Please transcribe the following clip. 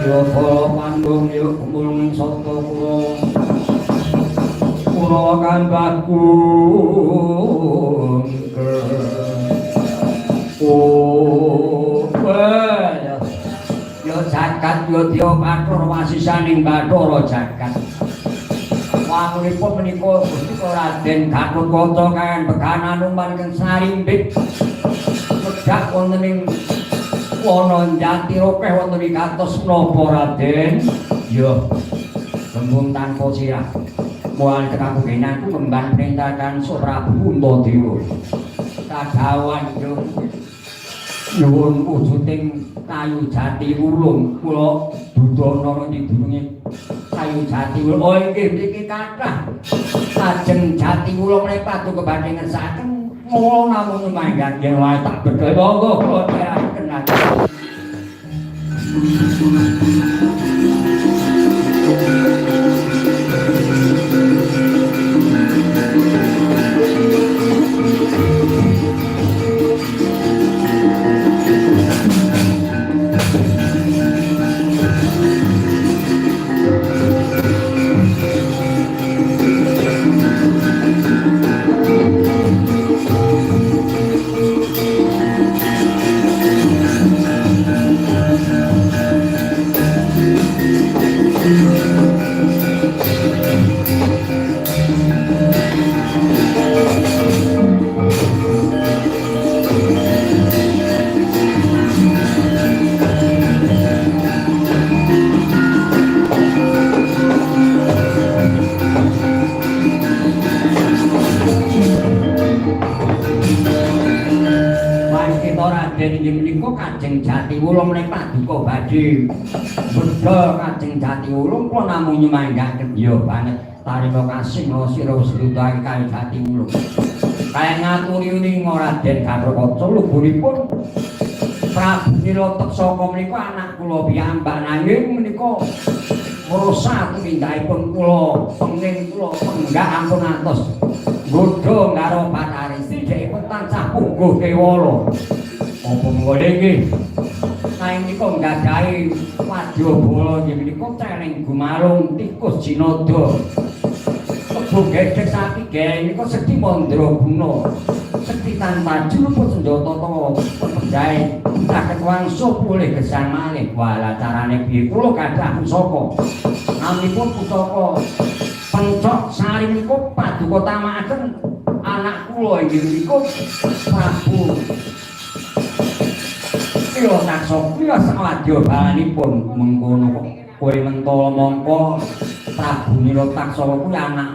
Yo para pandung yo gumulung sata kula. Kula kambagung. Oh, yo jagat yo dya Bathara wasisaning Bathara jagat. Wangunipun menika Gusti Raden Gatotkaca kang beganan uman ingkang sarimbit medhak wonten ing wana Jatirokeh wonten ing katos menapa Raden? Ya, gembung tanpa sirah. Mual kekabugenan ku ngemban perintah Sang Prabu Puntadewa. Kadhawuhan yo nyuwun wujuding kayu jati wulung kula dudono niki kayu jati wulung. Oh inggih mriki kathah lajeng jati wulung menika paduka badhe ngersakaken mula namung mangga yen wae tak bedhel monggo kula teraken. Kajeng Jati Wulung menika paduka badhe bedha Kajeng Jati Wulung kula namung nyumanggaken ya banget tarima kasih menawa sira wis nutake kayu Jati Wulung. Kaya ngaturi ning Raden Gatotkaca luburipun Prabu Nila Taksaka menika anak kula piyambak nanging menika ngrusak tumindakipun kula penging kula penggak ampun atos nggodha ngaro Bathari sithikipun tansah pungguh kewala. Apa mengko nggih? Saeng nika nggadahi wadyabala nggih menika celeng gumarung tikus jinada. Kebo gedhek sapi geng nika sekti mandraguna. Sekti tanpa julup senjata tawa pepenjae saged wangsul pulih gesang malih. Walah carane piye kula gadah pusaka. Naminipun pusaka Pencok Sari menika paduka tamakaken anak kula inggih menika Prabu Nila Taksaka kula sawadya balanipun mengkono kok kowe mentala mongko Prabu Nila Taksaka kuwi anak